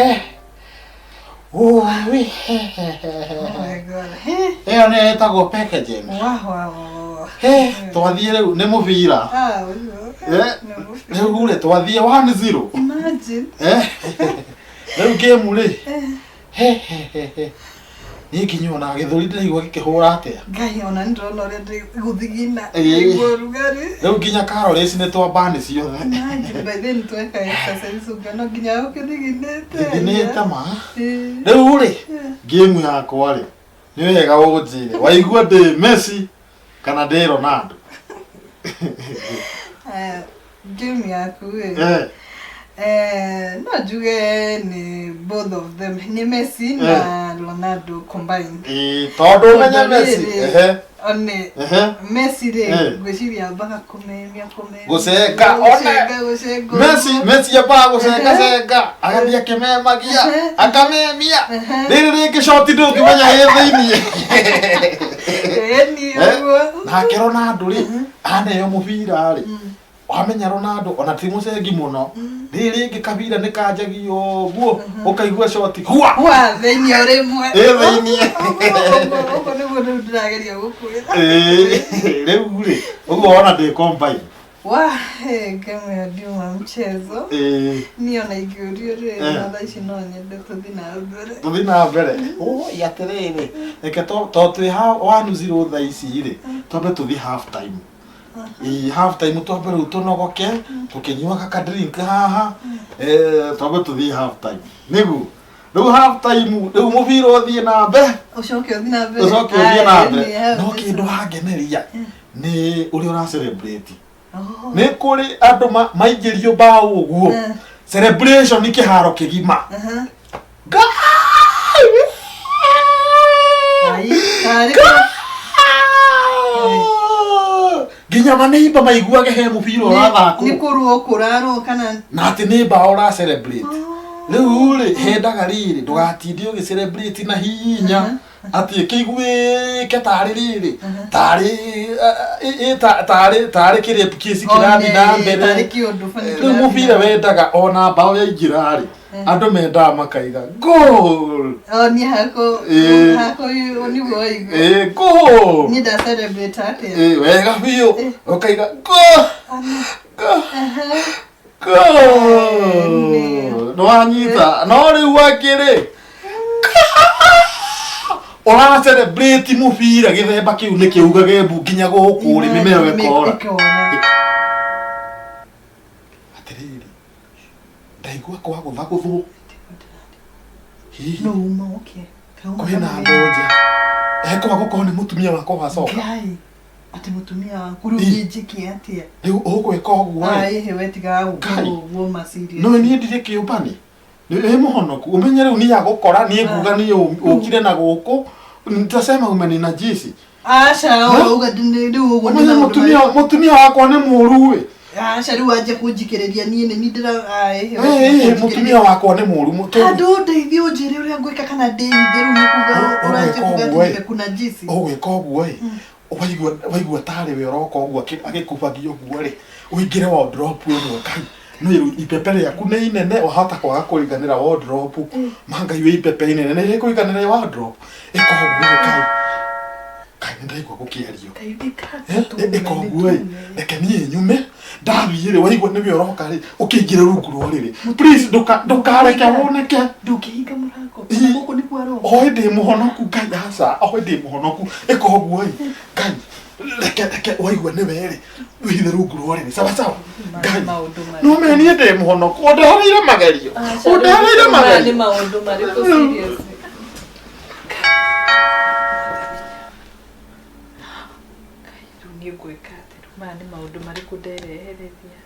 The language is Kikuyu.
He. Ui, he, he, he, he, Oh he. my God. He. Ĩyo nĩyo ĩtagwo packaging. Wow, wow, wow, wow. He, twathiĩ rĩu nĩ mũbira. Ah, ũguo. Eh, Nĩ mũbira. Rĩu rĩ twathiĩ 1-0. Imagine. Eh, Rĩu game rĩ. He, he, he, he. Niĩ nginya ona gĩthũri ndĩraigua gĩkĩhũra atĩa. Ngai ona nĩ ndĩrona ũrĩa ndĩgũthigina. Ĩĩ. Ndaigua ũrugarĩ. Rĩu nginya calories nĩ twambani ciothe. Imagine, by then tweka exercise ũngĩona nginya ũkĩthiginĩte. Thithinĩte ma. Ĩĩ. Rĩu rĩ, game yakwa rĩ, nĩ wega ũnjĩre waigua ndĩ Messi kana ndĩ Ronaldo? Eh, game yaku ĩ. Eh, Eh, no njuge nĩ both of them nĩ Messi na Ronaldo combined. Ĩĩ, tondũ ũmenye Tondũ Messi. rĩrĩ, Ehe, one ehe. Messi rĩ Eh. ngwĩciria ambaga kũmemia kũmemia Gũcenga, one. gũcenga gũcenga Messi Messi ambaga gũcenga cenga agathiĩ akĩmemagia akamemia rĩrĩ rĩngĩ shoti ndũngĩmenya ĩ thĩiniĩ. Ĩni Eh, ũguo. Nake Ronaldo rĩ aneo mũbira rĩ wamenya Ronaldo ona ti mũcengi mũno rĩrĩ rĩngĩ kabira nĩ kanjagio ũguo ũkaigua shoti hua Wa thĩiniĩ o rĩmwe. Ĩ thĩiniĩ. Ũguo ũguo nĩguo rĩu ndĩrageria gũkwĩra. Ĩĩ, rĩu rĩ ũguo wona ndĩ combine. Wa eh, game ya ndiuma mchezo. Ĩĩ, Niĩ ona ingĩũrio rĩ Eh. na thaa ici no nyende tũthiĩ na mbere. tũthiĩ na mbere. Oi atĩrĩrĩ reke to twĩ 1-0 thaa ici rĩ twambe tũthiĩ half time. Ĩĩ, half time twambe rĩu tũnogoke tũkĩnyuaga ka drink haha, eh, twambe tũthiĩ half time nĩguo rĩu half time rĩu mũbira ũthiĩ na mbere Ũcoke ũthiĩ na mbere. ũcoke ũthiĩ na Aya, mbere ĩni, hau no nĩ kĩndũ wangeneria nĩ ũrĩa ũra celebrate. Oh. Nĩ kũrĩ andũ maingĩrio mbaũ ũguo Eh. celebration kĩharo kĩgima. Aha. Ngai! Ai, tarĩ Nginya manĩimba maiguage he mũbira ũrathakwo nĩ kũrũo kũrarũo kana na atĩ nĩ mbaũ ũra celebrate. Rĩu rĩ hendaga rĩrĩ ndũgatinde ũgĩ celebrate na hinya atĩ ĩkĩiguĩke tarĩ rĩrĩ tarĩ eh, eh, tarĩ tarĩ kĩrĩpu kĩci kĩrathiĩ na One, mbere. tarĩ kĩũndũ bani Rĩu kĩrathiĩ mũbira na mbere. wendaga ona mbaũ yaingĩra rĩ andũ mendaga makaiga goal. O niĩ hako Ĩĩ. hako nĩguo waigua. Ĩĩ, goal. Niĩ nda celebrate atĩa? Ĩĩ, wega biũ ũkaiga goal, goal, goal. Nĩwanyita no rĩu angĩ rĩ ũra celebrate mũbira gĩthemba kĩu nĩ kĩugage mbu nginya gũkũ rĩ mĩmero ĩkora. Ĩkora. Atĩrĩrĩ ndaigua kwagũthagũthwo hihi No uma ũke. Kauma kwĩna kamwe. andũ nja ekwaga gũkorwo nĩ mũtumia wakwa wacoka. Ngai. Atĩ mũtumia waku rĩu Ĩ. niĩ njĩke atĩa? Rĩu ũgwĩka ũguo rĩ Ai, we tigaga Ngai. gũkorwo ũguo ma serious. No niĩ ndirĩ kĩũmbani ĩ mũhonoku ũmenye rĩu niĩ agũkora niĩ nguga niĩ ũkire na gũkũ nitasema umeninajisi. Aca, Eh? ũga rĩu ũguo nĩ Ũmenye maũndũ mũtumia marĩkũ? mũtumia wakwa nĩ mũũru ĩ. Aca, rĩu wanjia kũnjikĩrĩria niĩ nĩ niĩ ndĩra ai, Ĩ, ĩ, mũtumia wakwa nĩ mũũru Handũ ũndeithie ũnjĩre ũrĩa ngwĩka kana ndĩhithe rĩu nĩ kuga ũranjia Ũgwĩka kuga ũguo atĩ ĩ. nimekuna jisi. Ũgwĩka ũguo ĩ waigua waigua tarĩ we ũroka ũguo agĩkubagia ũguo rĩ ũingĩre wardrobe ĩmwe Ngai no ipepe rĩaku nĩ inene wahota kwaga kũriganĩra wardrobe ma Ngai wĩ ipepe inene nĩ rĩkũiganĩra wardrobe ĩka ũguo ĩ Ngai Ngai nĩ ndaigua gũkĩario. Eh, ĩka ũguo ĩ reke niĩ nyume ndathiĩ rĩ waigua nĩwe ũroka rĩ ũkĩingĩre rungu rwa rĩrĩ please ndũkareke woneke. Ndũngĩhinga mũrango kana gũkũ nĩkuo aroka. Oi ndĩ mũhonoku Ngai aca oi ndĩ mũhonoku ĩka ũguo ĩ Ngai reke reke waigua nĩwe rĩ wĩhithe rungu rwa rĩrĩ sawa sawa Ngai maũndũ marĩkũ? no me niĩ ndĩ mũhonoku ũndehereire magerio Aca, ũndehereire rĩu maya nĩ magerio. maũndũ marĩkũ serious? Ngai, rĩu niĩ ngwĩka atĩa? Rĩu maya nĩ maũndũ marĩkũ nderehereria?